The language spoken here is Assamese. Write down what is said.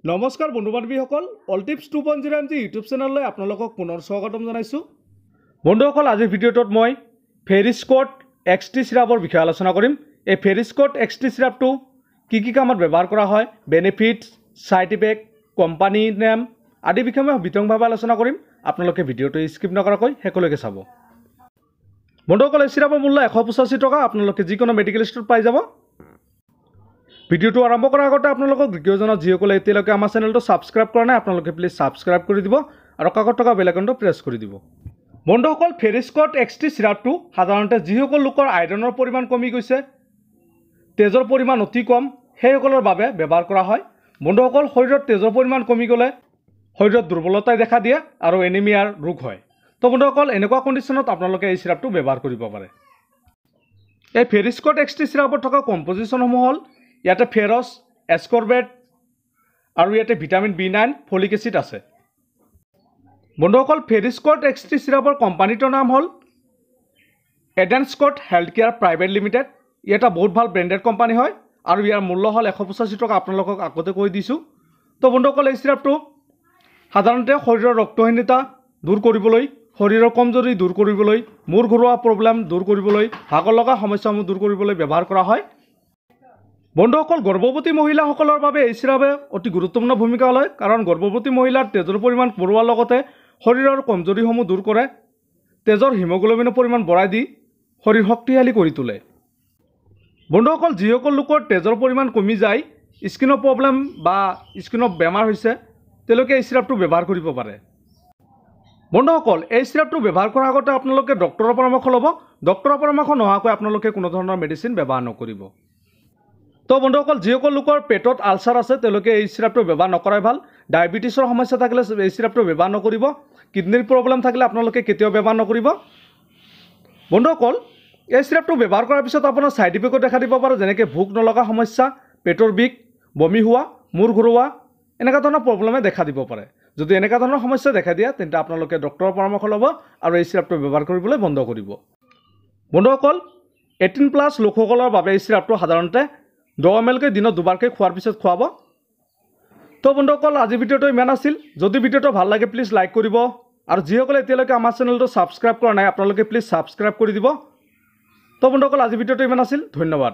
নমস্কাৰ বন্ধু বান্ধৱীসকল, all tips 2.0 M G YouTube চেনেললৈ আপোনালোকক পুনৰ স্বাগতম জনাইছোঁ। বন্ধুসকল, আজিৰ ভিডিঅ'টোত মই ফেৰিস্কট এক্স টি চিৰাপৰ বিষয়ে আলোচনা কৰিম। এই ফেৰিস্কট এক্স টি চিৰাপটো কি কি কামত ব্যৱহাৰ কৰা হয়, benefits, side effect, company name আদি বিষয়ে মই বিতংভাৱে আলোচনা কৰিম। আপোনালোকে ভিডিঅ'টো স্কিপ নকৰাকৈ শেষলৈকে চাব। বন্ধুসকল, এই চিৰাপৰ মূল্য 185 টকা। আপোনালোকে যিকোনো মেডিকেল ষ্ট'ৰত পাই যাব। ভিডিঅ'টো আৰম্ভ কৰাৰ আগতে আপোনালোকক ৰিকুৱেষ্ট জনাওঁ, যিসকলে এতিয়ালৈকে আমাৰ চেনেলটো ছাবস্ক্ৰাইব কৰা নাই, আপোনালোকে প্লিজ ছাবস্ক্ৰাইব কৰি দিব আৰু কাষত থকা বেল আইকনটো প্ৰেছ কৰি দিব। বন্ধুসকল, ফেৰিস্কট এক্স টি চিৰাপটো সাধাৰণতে যিসকল লোকৰ আইৰণৰ পৰিমাণ কমি গৈছে, তেজৰ পৰিমাণ অতি কম, সেইসকলৰ বাবে ব্যৱহাৰ কৰা হয়। বন্ধুসকল, শৰীৰত তেজৰ পৰিমাণ কমি গ'লে শৰীৰত দুৰ্বলতাই দেখা দিয়ে আৰু এনিমিয়াৰ ৰোগ হয়। তো বন্ধুসকল, এনেকুৱা কণ্ডিশ্যনত আপোনালোকে এই চিৰাপটো ব্যৱহাৰ কৰিব পাৰে। এই ফেৰিস্কট এক্স টি চিৰাপত থকা কম্পজিশ্যনসমূহ হ'ল ইয়াতে ফেৰছ এস্কৰবেট আৰু ইয়াতে ভিটামিন বি9, ফলিক এচিড আছে। বন্ধুসকল, ফেৰিস্কট এক্স টি চিৰাপৰ কোম্পানীটোৰ নাম হ'ল এডেনস্কট হেল্থ কেয়াৰ প্ৰাইভেট লিমিটেড। ই এটা বহুত ভাল ব্ৰেণ্ডেড কোম্পানী হয় আৰু ইয়াৰ মূল্য হ'ল 185 টকা, আপোনালোকক আগতে কৈ দিছোঁ। তো বন্ধুসকল, এই চিৰাপটো সাধাৰণতে শৰীৰৰ ৰক্তহীনতা দূৰ কৰিবলৈ, শৰীৰৰ কমজোৰি দূৰ কৰিবলৈ, মূৰ ঘূৰোৱা প্ৰব্লেম দূৰ কৰিবলৈ, ভাগৰ লগা সমস্যাসমূহ দূৰ কৰিবলৈ ব্যৱহাৰ কৰা হয়। বন্ধুসকল, গৰ্ভৱতী মহিলাসকলৰ বাবে এই চিৰাপে অতি গুৰুত্বপূৰ্ণ ভূমিকা লয়, কাৰণ গৰ্ভৱতী মহিলাৰ তেজৰ পৰিমাণ বঢ়োৱাৰ লগতে শৰীৰৰ কমজোৰিসমূহ দূৰ কৰে, তেজৰ হিমগ্ল'বিনৰ পৰিমাণ বঢ়াই দি শৰীৰ শক্তিশালী কৰি তোলে। বন্ধুসকল, যিসকল লোকৰ তেজৰ পৰিমাণ কমি যায়, স্কিনৰ প্ৰব্লেম বা স্কিনৰ বেমাৰ হৈছে, তেওঁলোকে এই চিৰাপটো ব্যৱহাৰ কৰিব পাৰে। বন্ধুসকল, এই চিৰাপটো ব্যৱহাৰ কৰাৰ আগতে আপোনালোকে ডক্টৰৰ পৰামৰ্শ ল'ব। ডক্টৰৰ পৰামৰ্শ নোহোৱাকৈ আপোনালোকে কোনো ধৰণৰ মেডিচিন ব্যৱহাৰ নকৰিব। তো বন্ধুসকল, যিসকল লোকৰ পেটত আলচাৰ আছে, তেওঁলোকে এই চিৰাপটো ব্যৱহাৰ নকৰাই ভাল। ডায়েবেটিছৰ সমস্যা থাকিলে এই চিৰাপটো ব্যৱহাৰ নকৰিব। কিডনীৰ প্ৰব্লেম থাকিলে আপোনালোকে কেতিয়াও ব্যৱহাৰ নকৰিব। বন্ধুসকল, এই চিৰাপটো ব্যৱহাৰ কৰাৰ পিছত আপোনাৰ ছাইড ইফেক্টো দেখা দিব পাৰে, যেনেকৈ ভোক নলগা সমস্যা, পেটৰ বিষ, বমি হোৱা, মূৰ ঘূৰোৱা, এনেকুৱা ধৰণৰ প্ৰব্লেমে দেখা দিব পাৰে। যদি এনেকুৱা ধৰণৰ সমস্যা দেখা দিয়ে, তেন্তে আপোনালোকে ডক্টৰৰ পৰামৰ্শ ল'ব আৰু এই চিৰাপটো ব্যৱহাৰ কৰিবলৈ বন্ধ কৰিব। বন্ধুসকল, 18+ লোকসকলৰ বাবে এই চিৰাপটো সাধাৰণতে 10 এম এলকৈ দিনত দুবাৰকৈ খোৱাৰ পিছত খুৱাব। তো বন্ধুসকল, আজিৰ ভিডিঅ'টো ইমান আছিল। যদি ভিডিঅ'টো ভাল লাগে প্লিজ লাইক কৰিব আৰু যিসকলে এতিয়ালৈকে আমাৰ চেনেলটো ছাবস্ক্ৰাইব কৰা নাই, আপোনালোকে প্লিজ ছাবস্ক্ৰাইব কৰি দিব। তো বন্ধুসকল, আজিৰ ভিডিঅ'টো ইমান আছিল। ধন্যবাদ।